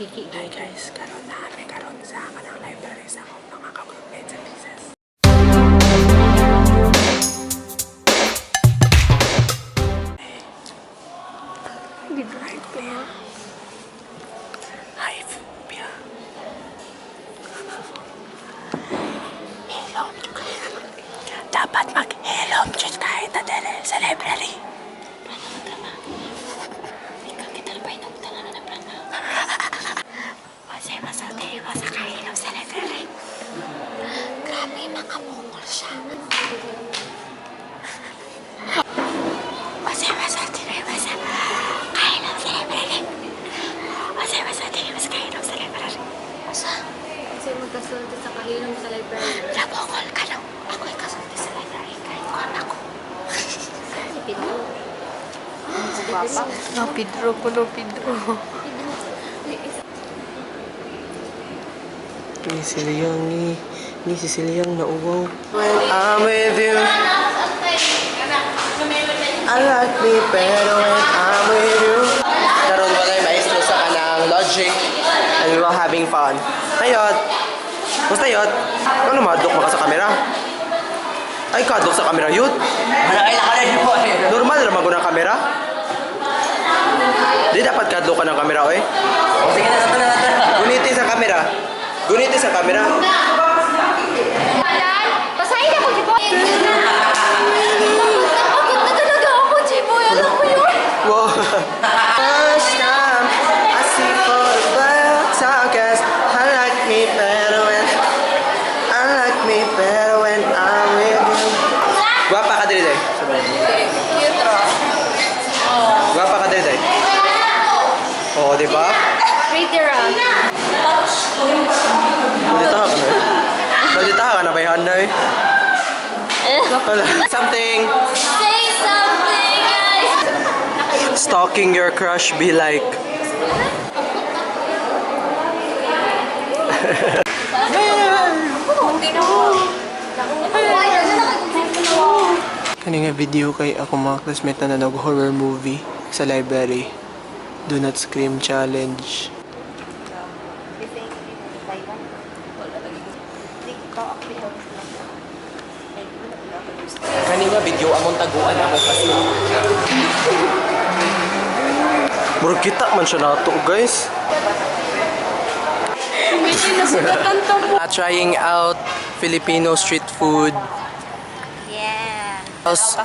Hi guys, karon na kami karon sa kanang library sa akong mga ka-groupmates sa thesis. Hi, Pia. Hi, Pia. Hilom jud kayo. Dapat mag-hilom jud kayo ta dere sa library. Kasi masulti mo sa kahilom sa library. Grabe, mga mongol siya. Kasi masulti mo sa kahilom sa library. Kasi masulti mo sa kahilom sa library. Asa? Kasi magkasulti sa kahilom sa library. Nabongol ka lang. Ako'y kasulti sa library kahit kuhan ako. Si Pedro. No, Pedro ko, no, Pedro. Ni Siliyang ni si Siliyang nauwaw. When I'm with you, I like me better when I'm with you. Karon walay maestro sa kanang logic and we were having fun. Ayot. Basta yot. Ano madlok maka sa kamera? Ay, kadlok sa kamera yun. Normal ra man ang kamera. Di dapat kadlok ka ng kamera, oy. Sige na, na, na. Gunitin sa kamera. Gunitin sa kamera. Basahin ako, Jiboy! Napagod na talaga ako, Jiboy! Alam mo yun? Whoa. First time I see for the first time, 'cause I like me better when I like me better when I'm with you. Guwapa ka dili, day. Cute, ro. Guwapa ka dili, day. Oo, di ba? Pretty, ro. Nandito ka na. Nandito ka na ba yan, eh? Wala. Something. Say something, guys! Stalking your crush be like. Kani nga video kay ako mga classmate na nanood horror movie sa library. Do not scream challenge. Kani nga video among taguan ako kasi. Murag kita man siya nato, guys. Trying out Filipino street food. Yeah.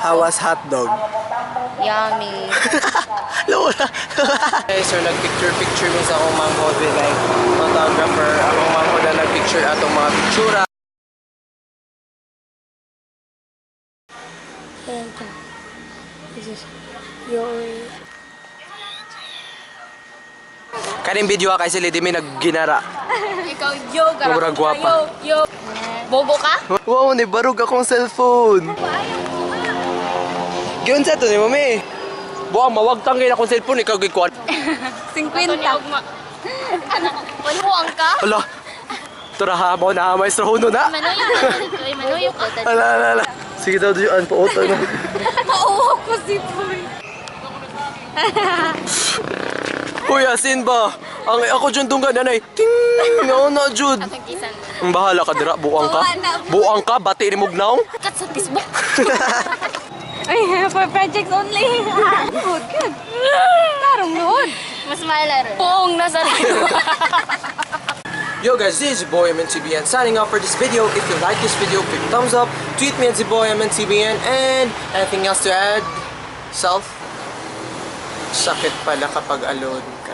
How was hot dog? Yummy. Lola. Okay, so nag-picture-picture mi sa akong manghod with like photographer. Akong manghod na nag-picture atong mga pictura. Hey guys, this is your Kaning video kay sila di mi nagginara. Ikaw, yo, gara. Murag gwapa. Yo, yo. Bobo ka? Wow, ni barug akong cellphone. Giun sa to ni mami. Buang mawagtang kay akong cellphone ikaw gikuan. 50. Ano? Wanuang ka? Ala. Tara ha mo na maestro huno na. Manuyo. Manuyo ko. Ala ala ala. Sige daw diyan pauto na. Mauho ko si Boy. Uy, asin ba? Ang ako dyan dunggan nanay. Ting! No, na jud. Ang bahala ka dira, buang ka. Buang ka, bati ni mugnaw. Kat sa Facebook. Ay, for projects only. Good, good. Tarong noon. Mas malaro. Poong nasa Yo guys, this is your boy MNCBN signing off for this video. If you like this video, click thumbs up, tweet me at boy MNCBN, and anything else to add? Self? Sakit pala kapag alone ka.